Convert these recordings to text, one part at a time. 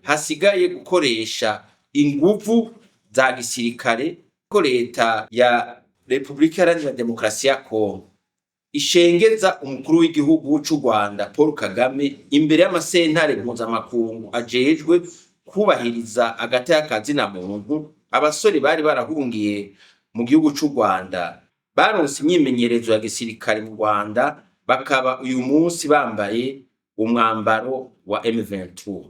Hasigaye gukoresha inguvu za gisirikare, ko leta ya Repubulika Iharanira Demokarasi ya Kongo ishengeza umukuru w'igihugu c'u Rwanda Paul Kagame imbere y'amasentare mpuzamakungu ajejwe kubahiriza agateka ka zina muntu. Abasore bari barahungiye mu gihugu c'u Rwanda baronse imyimenyerezo ya gisirikare mu Rwanda, bakaba uyu munsi bambaye umwambaro wa M23.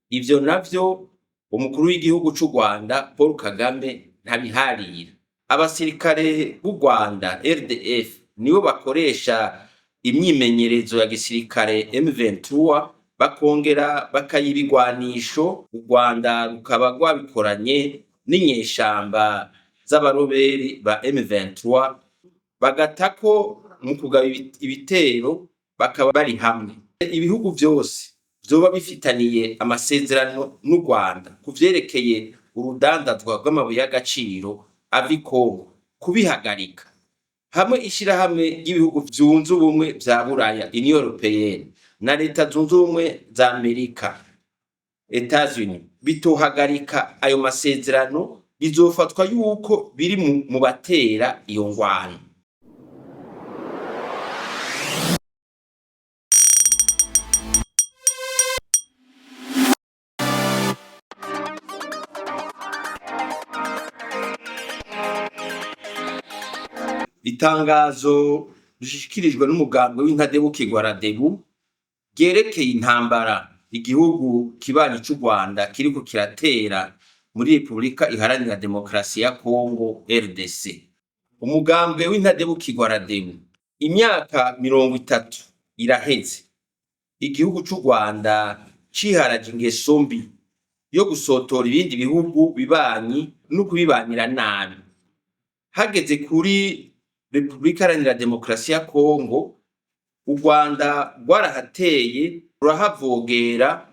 Ivyo navyo umukuru w'igihugu c'u Rwanda Paul Kagame ntabiharira. Abasirikare b'u Rwanda RDF nibo bakoresha imyimenyerezo ya gisirikare M23, bakongera bakayibigwanisho. U Rwanda rukaba rwabikoranye n'inyeshamba z'abaroberi ba M23, bagatako mu kugaba ibitero bakaba bari hamwe. Ibihugu vyose vyoba bifitaniye amasezerano n'u Rwanda ku vyerekeye urudandazwa rw'amabuye y'agaciro ava i Kongo kubihagarika, hamwe ishirahamwe ry'ibihugu vyunze ubumwe vya Buraya, Union Européenne, na Leta zunze ubumwe za Amerika, Etats-Unis, bitohagarika ayo masezerano, bizofatwa yuko biri mu batera iyo ngwano. Itangazo rishikirijwe n'umugambwe w'Intadebukirwa Radebu ryerekeye intambara igihugu kibanyi c'u Rwanda kiriko kiratera muri Repubulika Iharanira Demokarasi ya Kongo, RDC. Umugambwe w'Intadebukirwa Radebu, imyaka 30 iraheze igihugu c'u Rwanda ciharaje ingeso mbi yo gusotora ibindi bihugu bibanyi no kubibanira nabi. Hageze kuri Repubulika Iharanira Demokarasi ya Kongo, u Rwanda rwarahateye, rurahavogera,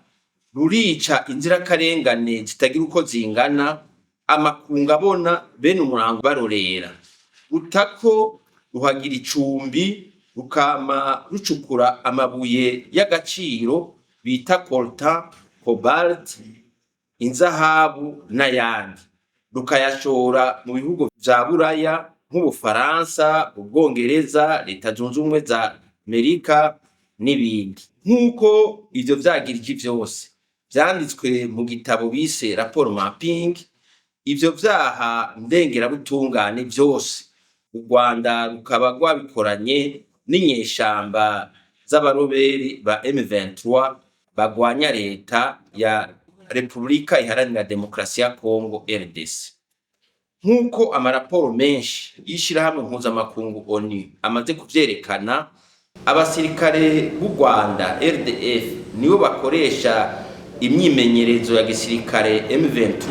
rurica inzirakarengane zitagira uko zingana, amakungu abona, bene umurango barorera. Rutako ruhagira icumbi, rukama rucukura amabuye y'agaciro bita coltan, cobalt, inzahabu n'ayandi, rukayashora mu bihugu vya Buraya nk'Ubufaransa, Ubwongereza, Leta zunze ubumwe za Amerika n'ibindi. Nk'uko ivyo vyagiriji vyose vyanditswe mu gitabo bise raporo mapping, ivyo vyaha ndengerabutungane vyose u Rwanda rukaba rwabikoranye n'inyeshamba z'abaroberi ba M23 bagwanya leta ya Repubulika Iharanira Demokarasi ya Kongo, RDC. Nk'uko amaraporo menshi y'ishirahamwe mpuzamakungu ONU amaze kuvyerekana, abasirikare b'u Rwanda RDF nibo bakoresha imyimenyerezo ya gisirikare M23,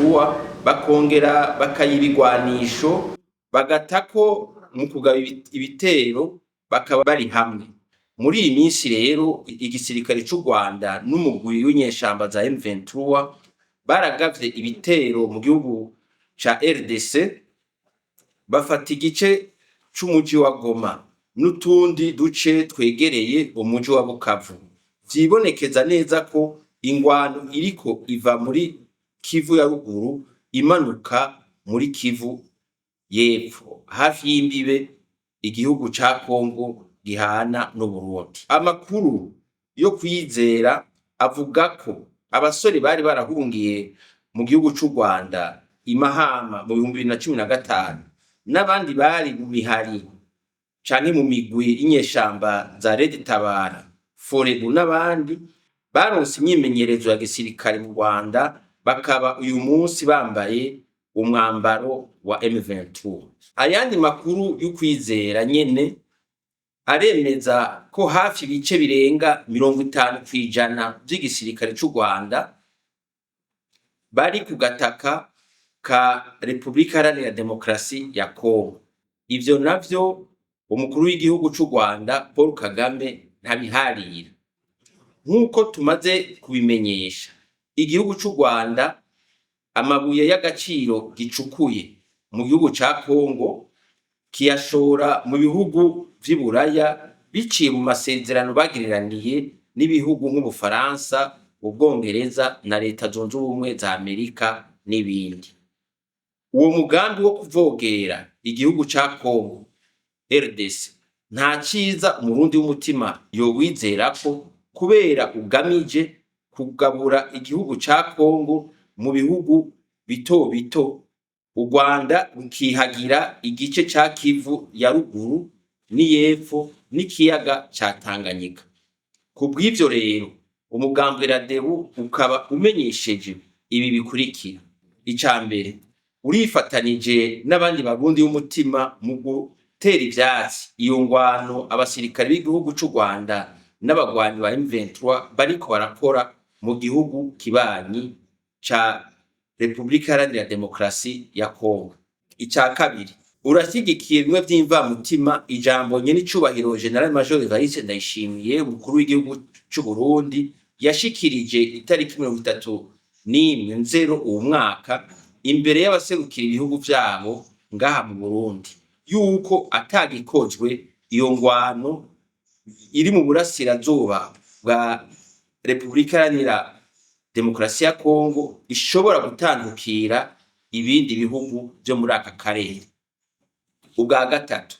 bakongera bakayibigwanisho, bagatako mu kugaba ibitero bakaba bari hamwe. Muri iyi minsi rero igisirikare c'u Rwanda n'umugwi w'inyeshamba za M23 baragavye ibitero mu gihugu ca RDC, bafata igice c'umuji wa Goma n'utundi duce twegereye umuji wa Bukavu. Vyibonekeza neza ko ingwano iriko iva muri Kivu ya ruguru imanuka muri Kivu y'epfo, hafi y'imbibe igihugu ca Kongo gihana n'Uburundi. Amakuru yo kwizera avuga ko abasore bari barahungiye mu gihugu c'u Rwanda i Mahama mu 2015 n'abandi bari mu mihari canke mu migwi y'inyeshamba za Red Tabara, Forebu n'abandi, baronse imyimenyerezo ya gisirikare mu Rwanda, bakaba uyu munsi bambaye umwambaro wa M23. Ayandi makuru y'ukwizera nyene aremeza ko hafi ibice birenga 50% vy'igisirikare c'u Rwanda bari ku gataka ka Repubulika Iharanira Demokarasi ya Kongo. Ivyo navyo umukuru w'igihugu c'u Rwanda Paul Kagame ntabiharira. Nk'uko tumaze kubimenyesha, igihugu c'u Rwanda amabuye y'agaciro gicukuye mu gihugu ca Kongo kiyashora mu bihugu vy'i Buraya biciye mu masezerano bagiriraniye n'ibihugu nk'Ubufaransa, Ubwongereza na Leta Zunze Ubumwe za Amerika n'ibindi. Uwo mugambi wo kuvogera igihugu ca Congo RDC nta ciza umurundi w'umutima yowizerako, kubera ugamije kugabura igihugu ca Congo mu bihugu bito bito, u Rwanda rukihagira igice ca Kivu ya ruguru n'iyepfo n'ikiyaga ca Tanganyika. Kubw'ivyo rero, umugambwe Radebu ukaba umenyesheje ibi bikurikira: ica mbere, urifatanije n'abandi barundi b'umutima mu gutera ivyatsi iyo ngwano abasirikare b'igihugu c'u Rwanda n'abagwanyi ba M23 bariko barakora mu gihugu kibanyi ca Repubulika Iharanira Demokarasi ya Kongo. Ica kabiri, urashyigikiye bimwe vy'imvamutima ijambo nyenicubahiro General Major Evariste Ndayishimiye, umukuru w'igihugu c'u Burundi, yashikirije itariki 31 Nzero uwu mwaka imbere y'abaserukira ibihugu vyabo ngaha mu Burundi, yuko atagikozwe iyo ngwano iri mu burasirazuba bwa Repubulika Iharanira Demokarasi ya Kongo ishobora gutandukira ibindi bihugu vyo muri aka karere. Ubwa gatatu,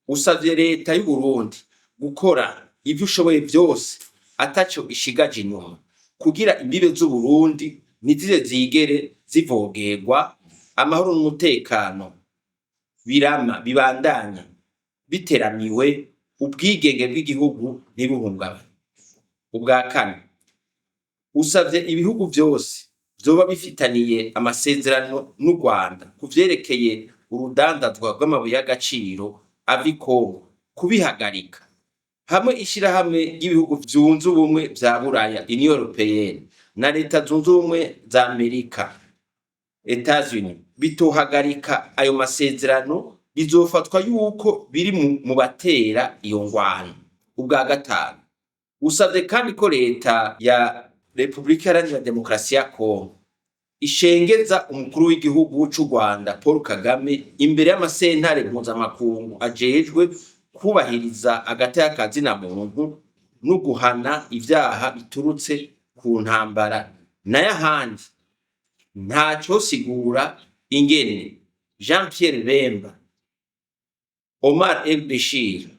usavye leta y'u Burundi gukora ivyo ushoboye vyose ataco ishigaje inyuma kugira imbibe z'Uburundi ntizize zigere zivogerwa, amahoro n'umutekano birama bibandanya biteramiwe, ubwigenge bw'igihugu ntibuhungabane. Ubwa kane, usavye ibihugu vyose vyoba bifitaniye amasezerano n'u Rwanda ku vyerekeye urudandazwa rw'amabuye y'agaciro ava i Kongo kubihagarika, hamwe ishirahamwe ry'ibihugu vyunze ubumwe vya Buraya Union Européenne na Leta Zunze Ubumwe za Amerika Etats-Unis bitohagarika ayo masezerano, bizofatwa yuko biri mu batera iyo ngwano. Ubwa gatanu, usavye kandi ko leta ya Repubulika Iharanira Demokarasi ya Kongo ishengeza umukuru w'igihugu c'u Rwanda Paul Kagame imbere y'amasentare mpuzamakungu ajejwe kubahiriza agateka ka zina muntu no guhana ivyaha biturutse ku ntambara. Nayo ahandi ntacosigura ingene Jean Pierre Bemba, Omar El Bashir,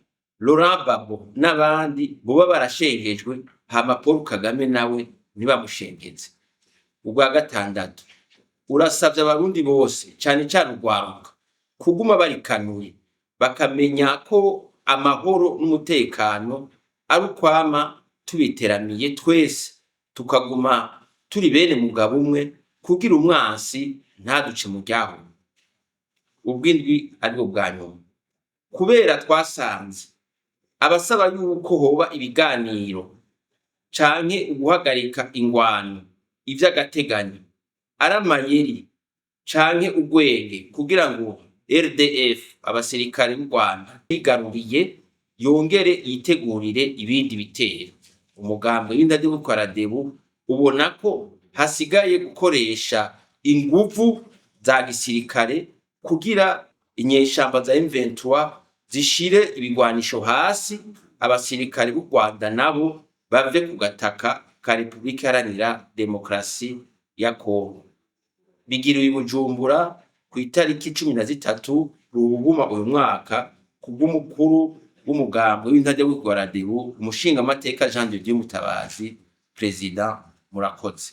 Laurent Gbagbo n'abandi boba barashengejwe, hama Paul Kagame nawe ntibamushengeze. Ubwa gatandatu, urasavye abarundi bose, cane cane urwaruka, kuguma barikanuye bakamenya ko amahoro n'umutekano ari ukwama tubiteramiye twese, tukaguma turi bene mugabo umwe kugira umwansi ntaduce mu ryahumye. Ubw'indwi aribwo bwa nyuma, kubera twasanze abasaba yuko hoba ibiganiro canke uguhagarika ingwano ivy'agateganyo ari amayeri canke urwenge kugira ngo RDF, abasirikare b'u Rwanda bigaruriye, yongere yitegurire ibindi bitero, umugambwe w'Indahemuka Radebu ubona ko hasigaye gukoresha inguvu za gisirikare kugira inyeshamba za M23 zishire ibigwanisho hasi, abasirikare b'u Rwanda nabo bave ku gataka ka Repubulika Iharanira Demokarasi ya Kongo. Bigiriwe i Bujumbura ku itariki 13 Ruhuhuma uyu mwaka kubw'umukuru w'umugambwe w'Indahemuka Radebu, umushingamateka Jean de Dieu Mutabazi, Perezida. Murakoze.